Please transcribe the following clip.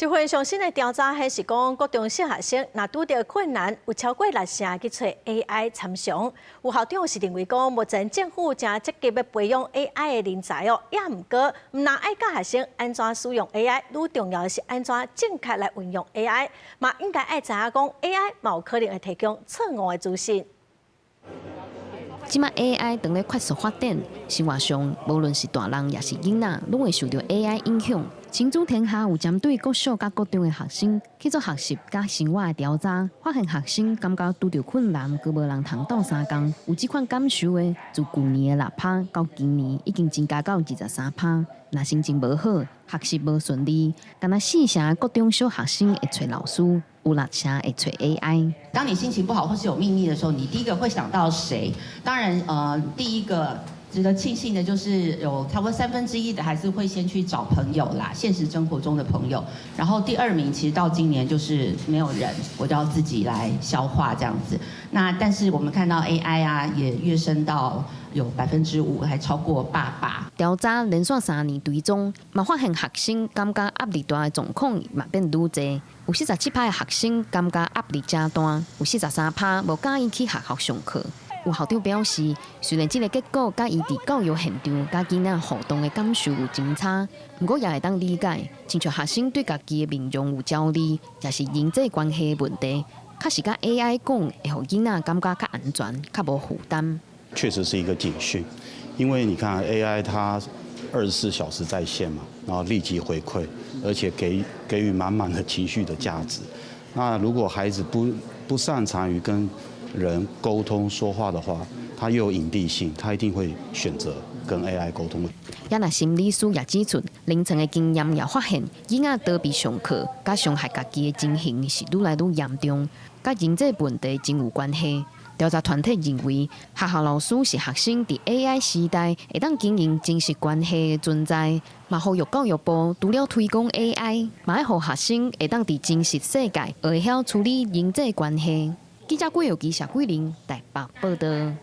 這份上新的調查顯示講，國中小學生若拄著困難，有超過六成去揣 AI 參詳。有校長是認為講，目前政府誠積極欲培養 AI 的人才哦，也毋過毋但愛教學生按怎使用 AI，愈重要的是按怎正確來運用 AI，嘛應該愛知影講 AI 嘛有可能會提供錯誤的資訊。這擺 AI 當咧快速發展，生活上無論是大人抑是囡仔，攏會受著 AI 影響。親子天下有針對國小佮國中的學生去做學習佮生活的調查，發現學生感覺拄著困難，閣無人通鬥相共，有這款感受的，自舊年的6趴到今年已經增加到23趴。若心情無好，學習無順利，干焦四成國中小學生會揣老師，有六成會揣 AI。當你心情不好或是有秘密的時候，你第一個會想到誰？當然，第一個值得慶幸的就是有差不多三分之一的還是會先去找朋友啦，現實生活中的朋友。然後第二名其實到今年就是沒有人，我就要自己來消化這樣子。那但是我們看到 AI 啊，也躍升到有5%，還超過爸爸。調查連續3年追蹤，嘛發現學生感覺壓力大的狀況嘛變愈濟，有47趴的學生感覺壓力誠大，有43趴無佮意去學校上課。有校長表示，雖然這个結果佮伊佇教育現場佮囡仔互動的感受有真差，毋過也會當理解，親像學生對家己的面容有焦慮，抑是人際關係的問題，確實佮 AI 講會予囡仔感覺較安全、較無負擔。確實是一個警訊，因為你看 AI 它24小時在線嘛，然後立即回饋，而且給予滿滿的情緒的價值。那如果孩子不擅長於跟人溝通說話的話，他又有隱蔽性，他一定會選擇跟 AI 溝通。也若心理師也指出，臨床的經驗也發現，囡仔逃避上課、佮傷害家己的情形是愈來愈嚴重，佮人際問題真有關係。調查團體認為，學校老師是學生佇 AI 時代會當經營真實關係的存在，嘛呼籲教育部除了推廣 AI，嘛愛予學生會當佇真實世界學會曉處理人際關係。記者郭友基、謝桂玲台北報導。